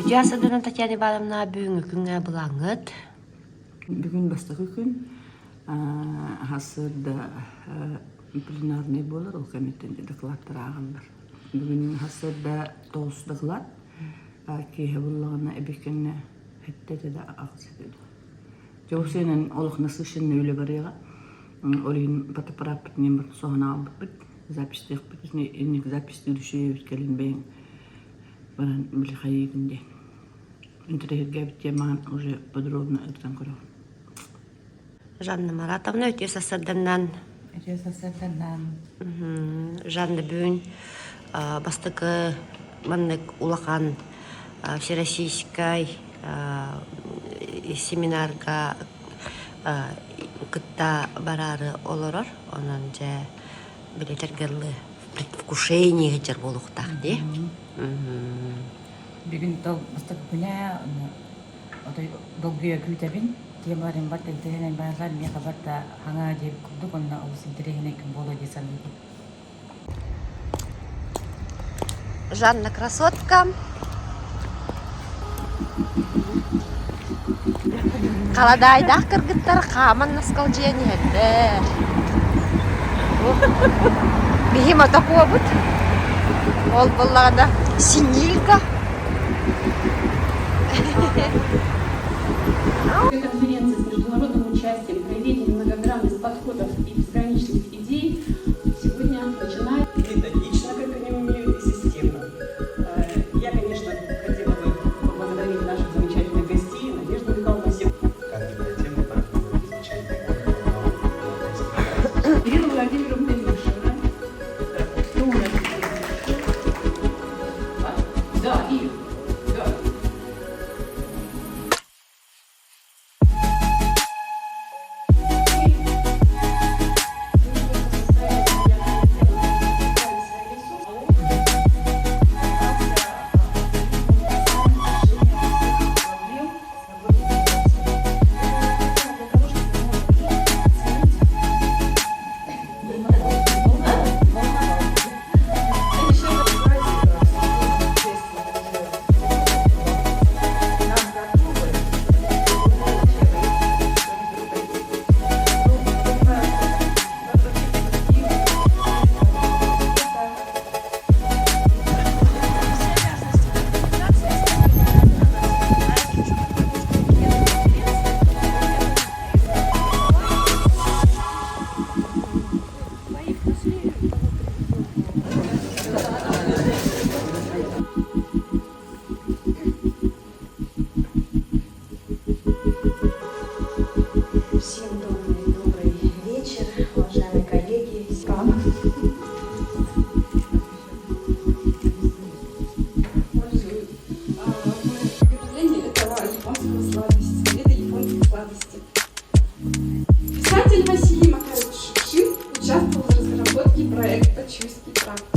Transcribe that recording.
Үтүө сырдынан Татьяна Ивановна бүгүҥҥү күҥҥэ былааҥҥыт? Бүгүн бастакы күн сарсыарда пленарный буолар, ол кэнниттэн докладтар ааҕаллар. Бүгүн сарсыарда тоҕус доклад, киэһэ буллаҕына эбии кэннэ сэттэ да аҕыс этэ дуу. Дьэ ол сиэнэн олох насыщенный үлэ барыаҕа. Ол иһин фотоаппарааппытын барытын соһон аҕалбыппыт, записьтыахпыт, инник записьтыыр үчүгэй кэлин бэйэҥ баран били хайыыгын диэн. Интэриэһиргээбит темаҕын уже подробно ырытан көрөҕүн. Жанна Маратовна үтүө сарсыарданнан. Үтүө сарсыарданнан. Жанна бүгүн бастакы маннык улахан всероссийскай семинарга кытта бараары олорор. Онон дьэ билэтэргэ дылы предвкушение сылдьар буолуохтаах дии. Бүгүн тыл бастакы күнэ отой долгуйа күүтэбин. Темаларын барта интэриэһинэй бааллар, миэхэ барта хаҥаа диэбит курдук уонна олус интэриэһинэй күн буолуо дии саныыбын. Жанна красотка. Халадаайдаах кыргыттар хааман наскалдьыйан иһэллэр. Биһи мотокуобут. Ол буоллаҕына синилька. Конференция с международным участием, проявление многогранность подходов и безграничных идей сегодня начинает. Методично, как они умеют, и системно. Я, конечно, хотела бы поблагодарить наших замечательных гостей, Надежду Михайловну, всех. Ирина Владимировна Мишина. Кто у нас здесь? Да, и, да. Всем добрый, добрый вечер, уважаемые коллеги. Приготовление этого японского сладости. Это японские сладости. Писатель Василий Макарович Шукшин участвовал в разработке проекта «Чуйский тракт».